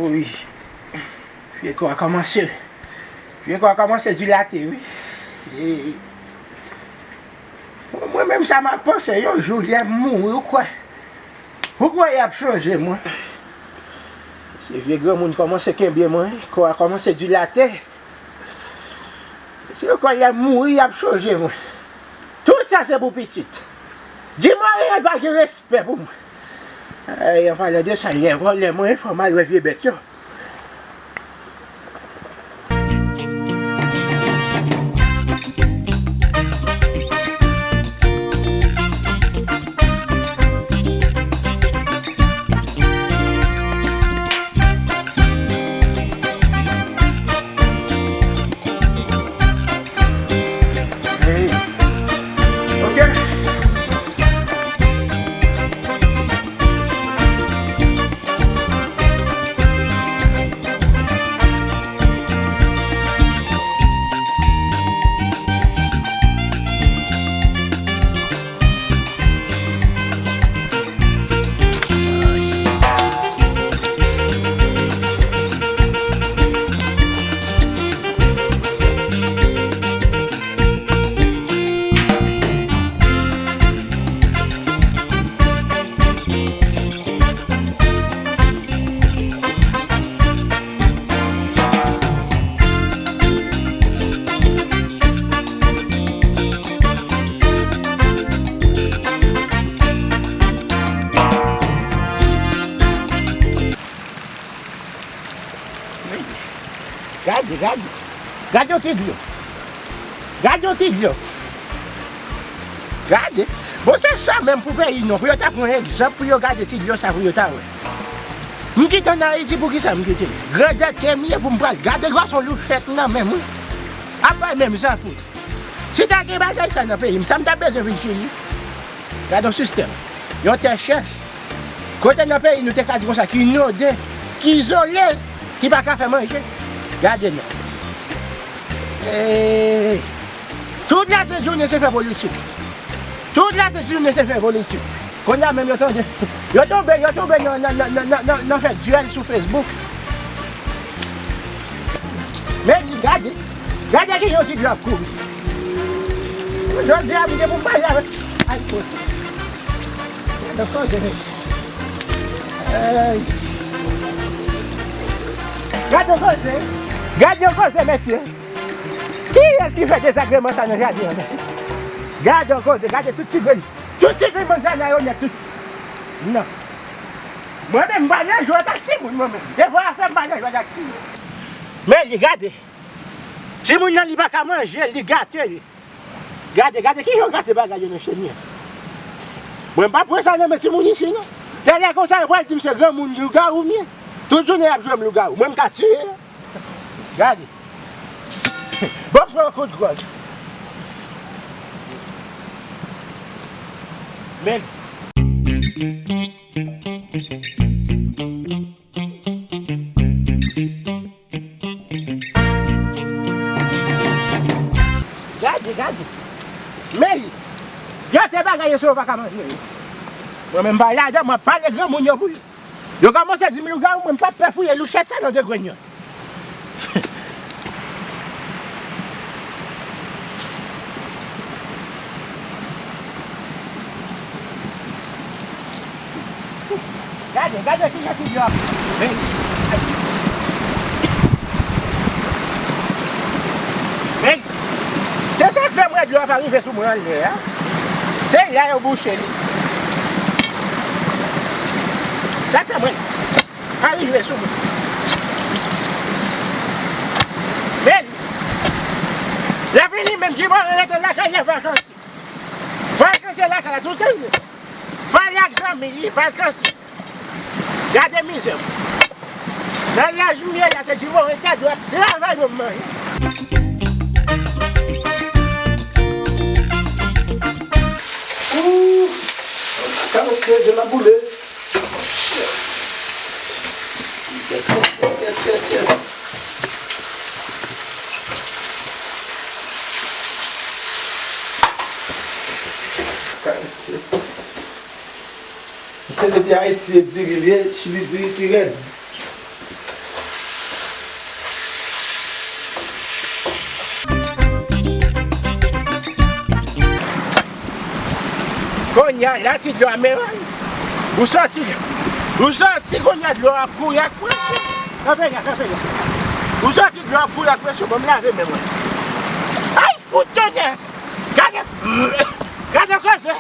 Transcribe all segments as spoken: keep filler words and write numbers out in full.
Wi. Vye kò a kòmanse. Vye kò a kòmanse dilate, wi. E, mwen, mwen menm sa m ap panse, yon jou lè m mouri, ou kwè? Ou kwè y ap chanje mwen? Se vye granmoun kòmanse kenbe mwen, kò a kòmanse dilate. Se yo kwè lè m mouri, y ap chanje mwen. Tout sa se pou pitit. Di mwen, pa gen respè pou mwen. Ay, an palan de sa, lè vòlè mwen, fò m al wè vye bèt yo. Hey. Ok. Gade, gade. Gade yon ti dlo. Gade yon ti dlo. Gade. Bon, se sa menm pou peyi nou. Pou yo ta pran egzanp, pou yo gade ti dlo sa, pou yo ta wè. M kite ann Ayiti, poukisa m kite? Grandèt ke m ye pou m pral gade gason louchèt nan men m, wi. Ap bay menm zafou. Si ta gen bagay sa nan peyi m, sa m t ap bezwen vin Chili? Gade yon sistèm. Yon tè chèch. Kote nan peyi nou te ka di konsa, ki inonde, ki izole, ki pa ka fè manje. Gade non. Ey! Tout lasent jounen se fè politik. Tout lasent jounen se fè politik. Kounye a menm yo tande. Yo tonbe, yo tonbe nan, nan, nan fè dyèl sou Facebook. Men li gade. Gade ki yon ti dlo ap kouri. Jodi a, m gen pou m pale avèk. Ay, kote. Gade koze, mesye. Ay. Gade koze. Gade koze, mesye. Kiyès ki fè dezagreman sa nan jaden an, mesye? Gade koze, gade tout ti grenn. Tout ti grenn manzana yo nèt tout. Non. Mwen menm, m pa nan jwèt ak timoun, mwen menm. Devwa a fè m pa nan jwèt ak timoun. Men li gade. Timoun nan, li pa ka manje, li gate li. Gade, gade ki jan yo gate bagay yo nan Chili an. Mwen, m pa pran sa nan men timoun isi, non. Tèlè konsa, yo pral di m se granmoun lougawou m ye. Tout jounen, y ap jwe m lougawou. Mwen, m ka tiye yo. Gade. Bon, pran yon kout gwòg. Men. Gade, gade. Men li. Gate bagay yo, se yo pa ka manje yo. Mwen menm pa ladan, mwen pale granmoun yo pou yo. Yo kòmanse di m lougawou, mwen m p ap pè fouye louchèt sa nan de grenn yo. Gade, gade ki jan ti dlo a. Men. Men. Se sa k fè m wè dlo a pa rive sou mwen anlè a. Se la yo bouche li. Sa k fè m wè. Pa rive sou mwen. Men, lè vini menm, di bon, rete lakay, lè vakansi. Vakansi lakay la, tout ane. Pale ak zanmi li, vakansi. Gade mizè. Nan laj m ye la, se Jimore ta dwe ap travay pou m manje. Ooh, kaka mesye, je la boule. Yes, yes, yes, yes, yes. Kaka mesye. Se depi Ayiti e diri l ye, Chili diri pi rèd. Kounye a, la ti dlo a, men, ou santi, ou santi kounye a dlo a ap kouri ak presyon. Kanpe la, kanpe la. Ou santi dlo a ap kouri ak presyon, ban m lave men mwen. Ay, fout tonnè! Gade, gade koze!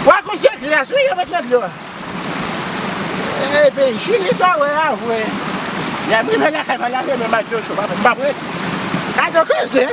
Wa konn se glas wi yo met nan dlo a. Epi Chili sa wè a vre. Lè m rive lakay mwen lave men m ak dlo cho, m ap ret. Gade koze.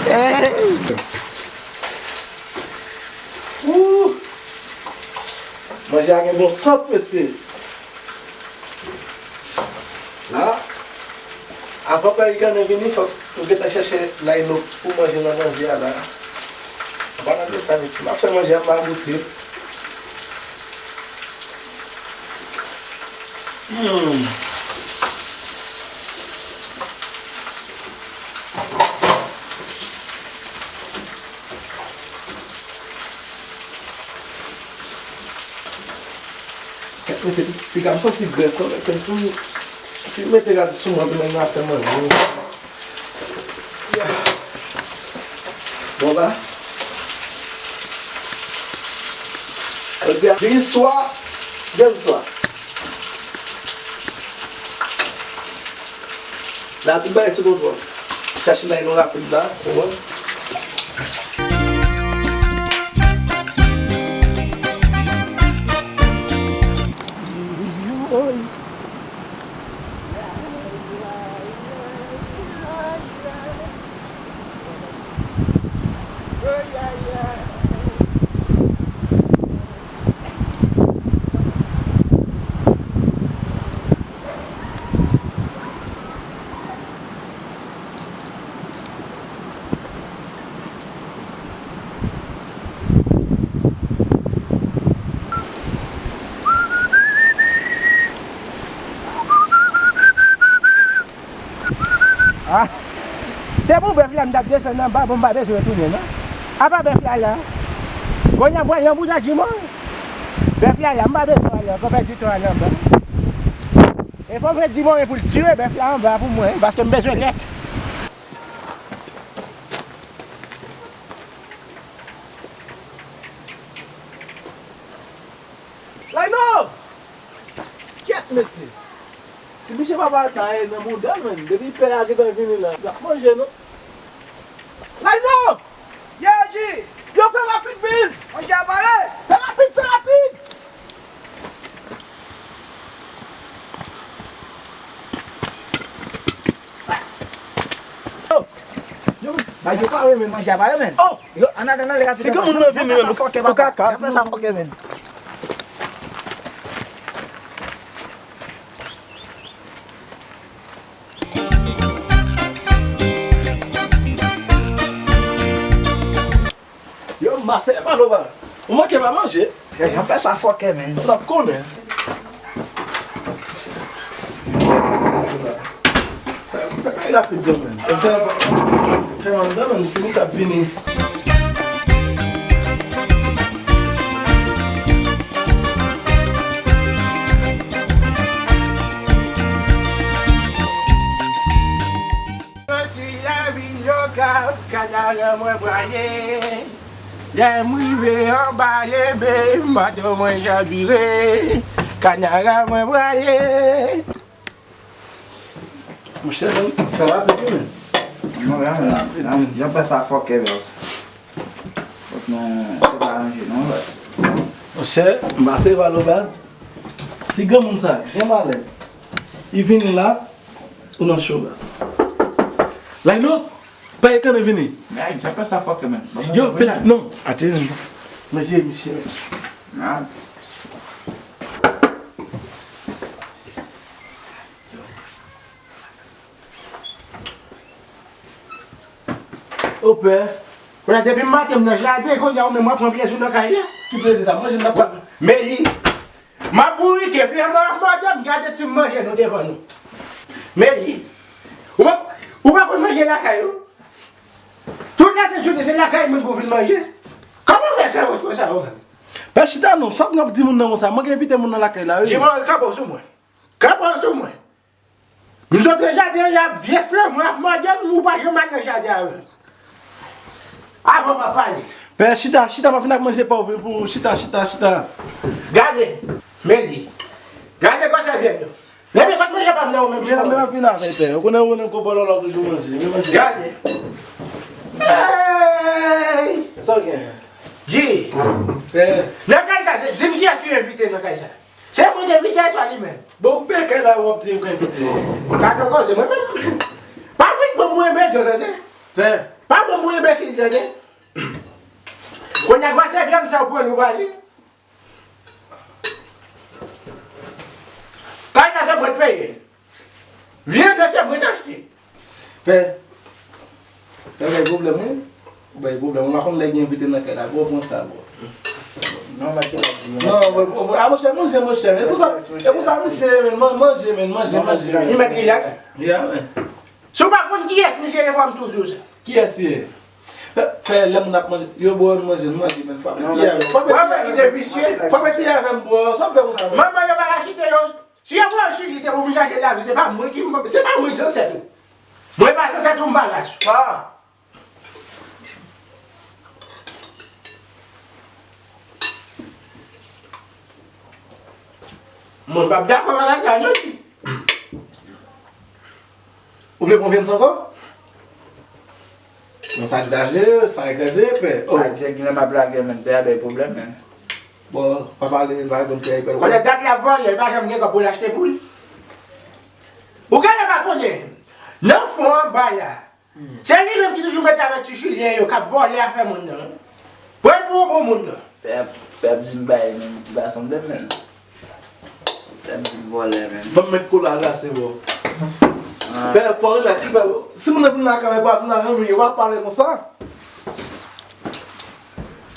Ey. Ooh. Manje a gen bon sant mesye. La, avan Pè Ricanin vini, fòk m gentan chèche Lailo pou manje nan manje a la. Bann de sa, mesye. M ap fè manje a, m a goute. Hmm. Kèt mesye, piga m santi grès non, mesye, m fin, fin mete rad sou mwen, tou menm nan fè manje. Bon la. Jodi a, jodi swa, jodi swa. La, tout bagay sou kontwòl. Chache la, nou rapid la, ou wè. Ah, se pou bèf la m t ap desann anba, bon, m pa bezwen retounen, non. Apa bèf la la? Kounye a m pral yon bouda Jimore. Bèf la la, m pa bezwen ale ankò, pèdi tan ale anba. E fò m fè Jimore pou l tire bèf la anba pou mwen, paske m bezwen lèt. Lailo! Kèt, mesye! Si misye pa bay bagay nan bouda l, menm, depi pè a gentan vini la, l ap manje, non? Lailo! Yo, G! Yo, fè rapid, men! Manje a pare! Fè rapid, fè rapid! Yo, yo, bay yo pare, men. Manje a pare, men. Oh! Yo, ann ale, ann ale rapid. Se ke moun nan vini, men. Fè sa fòkè, papa. Fè sa fòkè, men. Yo, m pase pa nou ba. Ou manke pa manje. Yo, jan pè sa fòkè, men. Ou t ap konnen. Fè, fè, fè rapid, men. Fè, fè anndan, men. Se misye ap vini. Soti lavil Okap, Kanaran mwen prale. Lè m rive anba Lebe, bato mwen chabire. Kanaran mwen prale. Monchè, fè rapid wi, men. Non, la, men, la, men, y ap fè sa fòkè, baz. Fòk nou, se pa ranje, non, baz. Monchè, m pase pa nou, baz. Si granmoun sa, gen malè, li vini la, ou nan cho, baz. Lailo, pa ekane vini. Men, y ap fè sa fòkè, men. Yo, pela, non, atizan. Mesye, mesye. Nan. O pè. Kounye a, depi maten m nan jaden, kounye a ou menm w ap pran pyè sou nan kay la. Ki plezi sa? Manje m nan pran. Meli, m ap bourike, flannè ap mòde m, gade ti manje nou devan nou. Meli, ou pa, ou pa konn manje lakay ou? Tout la sent jounen se lakay moun pou vin manje. Kòman w fè sawont konsa ou menm? Pè chita non, sa w ap di moun nan konsa? Mwen gen envite moun nan lakay la, wi. Jimò, kanpe w sou mwen. Kanpe w sou mwen. M sot nan jaden an, y ap vye flannè ap mòde m, ou pa janm al nan jaden avè m. Avan m ap pale. Pè, chita, chita, m ap fin ak manje pa w, pou chita, chita, chita. Gade, Meli. Gade kò sèvyèt yo. Ebyen, kot manje pa m nan ou menm, chita? Mwen ap vin avè pè. Ou konnen, ou konnen gwo bòlòlò toujou manje. Men manje. Gade. Hey! Sa w gen? Ji. Pè. Nan kay sa, se, di m kiyès ki envite nan kay sa? Se mwen ki envite a, swa li menm? Bon, ou peye kay la, w ap di m k envite. Gade koze, mwen menm. Pa vin pran m pou enbedo, tande? Pè. Pa pran m pou enbesil, tande? Kounye a, gwo se vyann sa w pran nou ba li. Kay sa, se mwen k peye. Vyann nan, se mwen k achte. Pè, pè bay pwoblèm, wi. Ou bay pwoblèm. Ou pa konn lè gen envite nan kay la, bro, pran sa, bro. Non, mwen ki la di. Non, mwen, mwen, a, monchè, manje, monchè. E pou sa, e pou sa, misye, men, man-, manje, men, manje, manje. Li mèt rilaks. Ya, men. Si w pa konn kiyès misye ye, fò m tou di w sa. Kiyès li ye? Pè, pè, lè moun ap manje, yo, bro, nou manje, nou manje, men, fò mwen ki avè m. Fò mwen ki te visye. Fò mwen ki avè m, bro. Sa w fè konsa, men? Manman yo pa ka kite yo. Si yo voye w Chili, se pou vin chache lavi, se pa mwen ki, se pa mwen ki zansèt ou. Mwen pa zansèt ou, m pa ras ou. Ah. Mwen p ap dakò bagay sa, non. Ou vle pran vyann sa ankò? Non, sa egzajere, sa egzajere, pè. Oh. Sa egzajere, genlè m ap lage, men pè a bay pwoblèm, men. Bon, pa pale, pa reponn pè a, pè. Konnen dat la ap vole, li pa janm gen kòb pou l achte pou l. Ou genlè pa konnen, nan fon anba la, se li menm ki toujou mete avèk ti chilyen yo k ap vòlè afè moun nan. Pran l pou yon bon moun nan. Pè, pè ap di m bay men, ti pa sanble men. Pè ap di m vòlè men. Ban m met kola la, se bon. Ah. Pè, fò rilaks, pè. Si moun nan vin lakay mwen, pase nan ranm, yo pa pale konsa.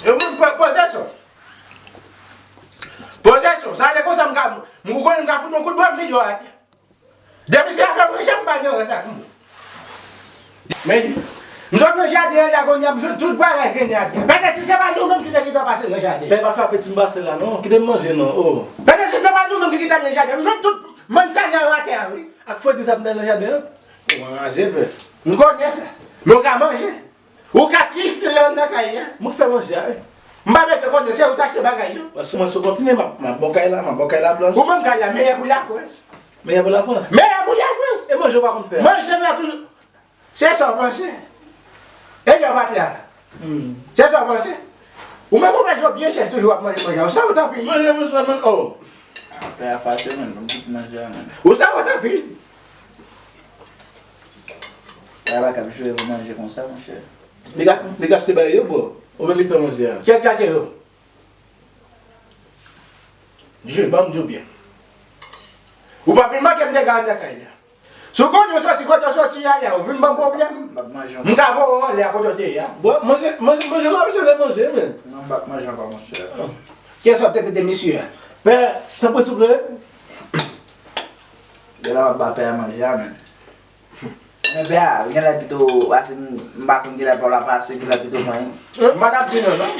Yo moun pè, poze son. Poze son. Sa ale konsa, m ka, m konnen m ka fout yon kout bwa, m vide yo atè. Depi se afè manje, m pa gen rans ak moun. Men, m sot nan jaden an la, kounye a m jwenn tout bagay trennen atè. Pètèt si se pa nou menm ki te gentan pase nan jaden. Pè pa fè apeti m pase la non, kite m manje non, oh. Pètèt si se pa nou menm ki gentan nan jaden, m jwenn tout manzana yo atè a, wi. Ak fredi sa m te nan jaden an? Ou anraje, pè. M konnen sa. Men w ka manje. Ou ka trifle anndan kay la. Mwen k fè manje a, wi. M pa bezwen konnen, se ou t achte bagay yo. Paske mwen sou kontinye, m ap, m ap bon kay la, m ap bon kay la blanch. Ou menm kay la meyè pou Lafrans. Meyè pou Lafrans? Meyè pou Lafrans. E manje ou pa konn fè a? Manje m la toujou. Se sa w panse? E lè w pa t la? Hmm. Se sa w panse? Ou menm ou fè jòb byen chèch toujou w ap manje manje a. Ou sa w tanpi? Manje mwen sèlman, oh. Pè a fache, men, pou m tout manje a, men. Ou sa w tanpi? Pè a pa kab jwe pou manje konsa, monchè. Li ka, li ka achte bay yo, bro. Ou menm li fè manje a. Kiyès ki achte yo? Jwe, ban m di w byen. Ou pa vin manke m dega anndan kay la. Si w konnen w soti kote w soti a la, ou vin ban m pwoblèm. M ap manje ankò. M ka voye w anlè a kote w te ye a. Bon, manje, manje, manje la, misye vle manje, men. Non, m p ap manje ankò, monchè. Kiyès w ap tete de misye a? Pè, tanpri souple. Gen la m ap ba pè a manje a, men. Men pè a, genlè pito, paske m, m pa konn kilè pa w la pase, kilè pito mwen. M pa t ap di non, non.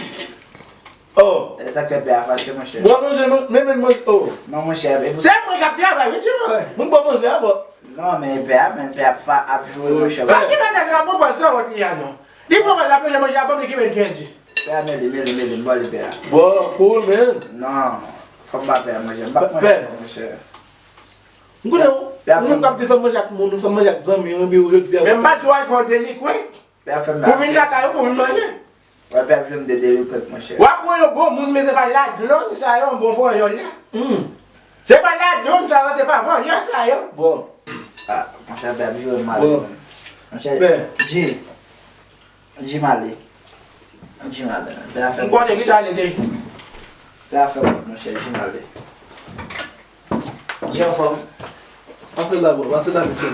Oh. E sa k fè pè a fache, monchè. Bò manje, men, men, men, oh. Non, monchè, e pou... Se mwen k ap travay, wi, ti mwen. Mwen bò manje a, bò. Non, men pè a, men pè a ap fa-, ap joure, monchè. Pa gen bagay la, bon, bò, san wont li a, non. Li pran la, manje, manje a, ban m li ki men byen di. Pè a, men li, men li, men li, m bò li pè a. Bò, cool, man. Non, fò m ba pè a manje, m p ap manje, monchè. M konnen ou, ou menm k ap di fè manje ak moun, ou fè manje ak zanmi, ou, epi ou jodi a. Men m pa di w al pran delinkwent. Pè a fè m... Ou vin lakay ou pou vin manje. Wè, pè ap jwenn de delinkwent, monchè. W ap pran yon bon moun, men se pa ladwòn sa yo, bon panyòl la. Hmm. Se pa ladwòn sa yo, se pa vòlè sa yo. Bon. Ah, monchè, pè ap jwenn mal. Bon. Monchè, pè. Jim. Jim ale. Jim ale. Pè a fè... M konnen ki t ale deja. Pè a fè mal, monchè, Jim ale. Jim anfòm. Pase la, bro, pase la, Michel.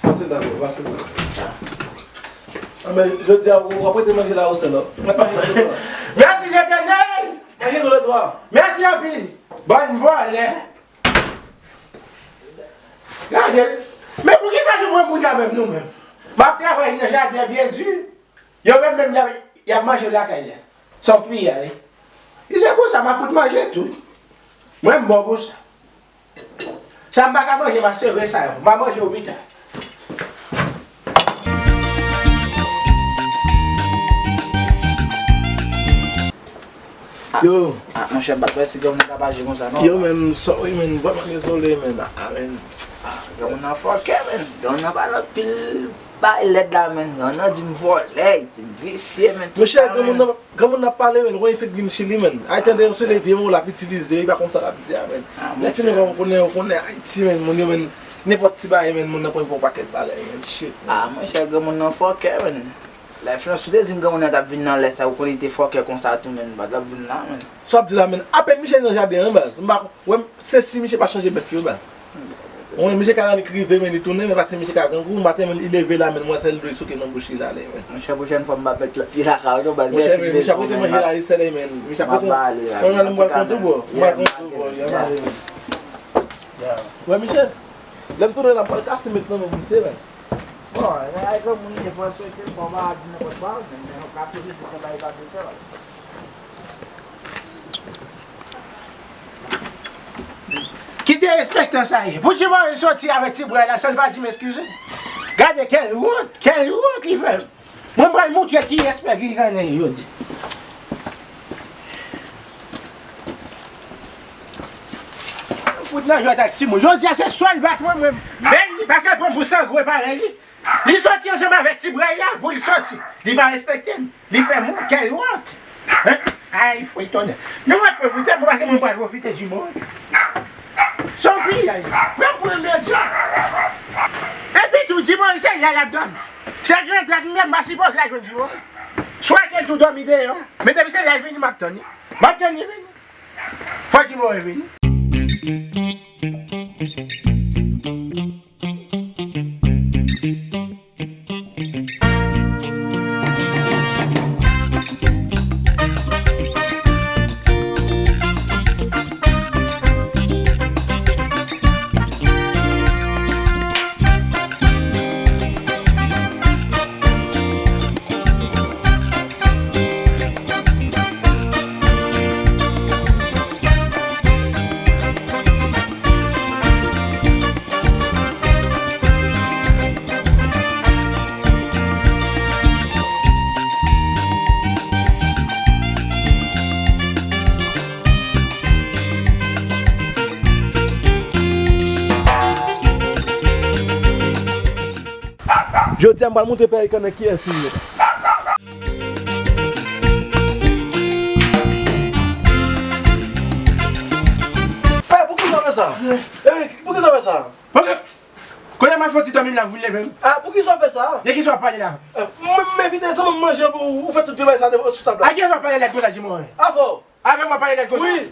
Pase la, bro, pase la. Men jodi a, w ap rete manje la ou sèl, non? Mèsi Letènèl! Manje tou lè twa. Mèsi anpil! Bann vòlè! Gade l. Men poukisa nou pran moun la menm nou menm? M ap travay nan jaden an byen di. Yo menm menm y ap, y ap manje lakay la. Se yon piyay. Si se pou sa, m a fout manje tou. Mwen m bon pou sa. Sa m pa ka manje, m a sere sa yo. M a manje opita. Yo. Ah, monchè, m pa t wè si granmoun nan t ap aji konsa, non. Yo, men, sorry, men, vrèman dezole, men. Ah, men. Ah, granmoun nan fòkè, men. Granmoun nan pale anpil bay lèd la, men. Granmoun nan di m vòlè, di m visye, men, tout sa, men. Monchè, granmoun nan, granmoun nan ap pale, men. Ou konn li fèk vin Chili, men. Ay tande yon seri de vye mo l ap itilize, li pa konn sa l ap di a, men. Ah, lè fini, ou konnen, ou konnen Ayiti, men. Moun yo, men, nenpòt ti bagay, men, moun nan pran pou yon pakèt bagay, men. Shit, men. Ah, monchè, granmoun nan fòkè, men. Lè fini, si w te di m granmoun nan t ap vin nan lè sa, ou konnen li te fòkè konsa tou, men. Li pa t ap vin la, men. Sa w ap di la, men. Apèn Michel nan jaden an, baz. M pa, wè, se si Michel pa chanje bèf yo, baz. Mwen, misye ka annik rive, men li tounen, men paske misye ka grangou, maten, men li leve la, men mwen sèl dlo li souke nan bouch li la, men. Monchè, pwochèn fwa m pa mèt la, li lakay ou non, baz. Monchè, men misye ap pote manje la, li sèl, men misye ap pote. M ap ale la, men. Mwen, men, m pral kontou, bro. M pral kontou, bro. Wè, Michel, lè m tounen la, m pral kase met nan men misye, men. Bon, e bagay granmoun ye, fò respekte l, fò w pa di nenpòt pawòl, men, men w ka toujou di konbay pa te fè, wè. Ki derespektan sa ye? Pou Jimore soti avèk ti bray la san l pa di m eskize? Gade kèl wont, kèl wont li fè m. Mwen pral moutre kiyès pè ki gannen jodi. Fout nan jwèt ak timoun. Jodi a se sèl bat mwen, mwen. Men li, paske l pran m pou sangwen parèy li. Li soti ansanm avèk ti bray la pou li soti. Li pa respekte m. Li fè m wont, kèl wont. Hein? Ay, fwe tonnè. Nou wè pwofite, bon, paske moun pral pwofite di mwen. Se yon piyay. Pran premye djòb. Epi tou, di mwen se la l ap dòmi. Se gran trak m ye, m pa sipoze al jwenn di mwen. Swa ke l tou dòmi deyò. Men depi se la l vini, m ap tann li. M ap tann li vini. Fò di mwen vini. Jodi a, m pral montre Pè Ekan nan kiyès li ye. Pè, poukisa w fè sa? Eric, poukisa w fè sa? Kote m al fè yon ti dòmi m la, ou vin leve m? Ah, poukisa w fè sa? De kisa w ap pale la? Eh, m, m envite zanmi m manje, ou, ou fè tout vye bagay sa de, sou tab la. A kiyès w ap pale lèd konsa, Jimore? Avè w. Avè m w ap pale lèd konsa? Wi.